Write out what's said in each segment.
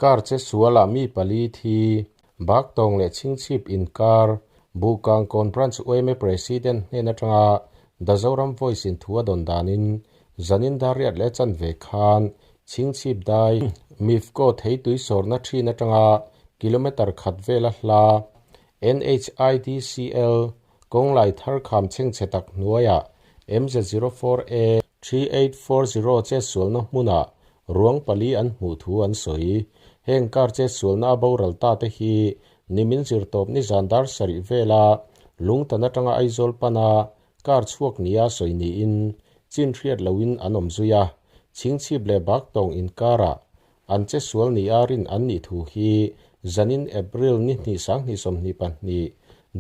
Car che sualah mi pali thi, Baktawng leh Chhingchhip inkar, Buhkangkawn Branch yma President hnen atanga The Zoram Voice in thu a dawn danin zanin dar riat leh chanve khan Chhingchhip dai Mifco theitui sawrna thin atanga kilometre khat vela hla NHIDCL kawnglai thar kham chhengchhe tak hnuaiah MZ04A 3840 che sualna hmunah ruang pali an hmuh thu an sawi. Heng car che sualna a boral ta te hi nimin zirtawp nizan dar sarih vela Lungtan atanga Aizawl pana car chhuak nia sawi niin chin hriat loin an awm zui a, Chhingchhip leh Baktawng inkarah an che sual nia rin an nih thu hi zanin April ni hnih 2022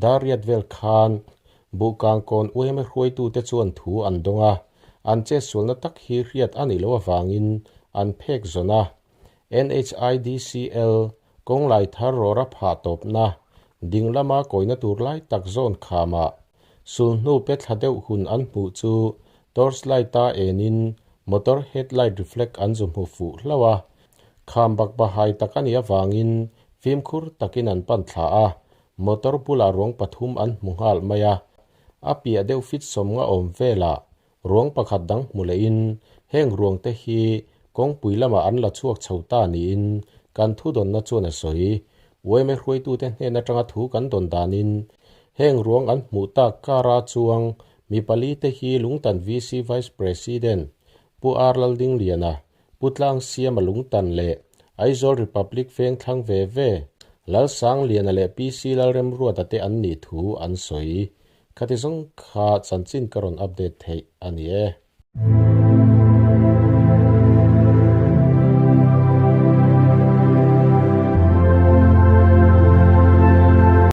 dar riat vel khan Buhkangkawn yma hruaitute chuan thu an dawng a, an che sualna tak hi hriat a nih loh avangin an phek zawn a. NHIDCL kawnglai thar rawra phah tawpna ding lama kawina tur lai tak zawn khamah sulhnu pe thla deuh hun an hmuh chu torchlight a enin motor headlight reflect an zu hmu fuh hlauh a, kham bak bahai tak a nih avangin fimkhur takin an pan thla a, motor bulah ruang pathum an hmu nghal mai a, a piah deuh fit sawm nga awm velah ruang pakhat dang hmu lehin heng ruang te hi kawngpui lamah an la chhuak chho ta niin kan thu dawnna chuan a sawi. Yma hruaitute hnen atanga thu kan dawn danin heng ruang an hmuh tak kara chuang mi pali te hi Lungtan VC Vice President Pu R Laldingliana, Pu Tlang Siama Lungtan leh Aizawl Republic veng thlang ve ve Lalsangliana leh PC Lalremruata te an nih thu an sawi. Khati zawng kha chanchin ka rawn update theih a ni e.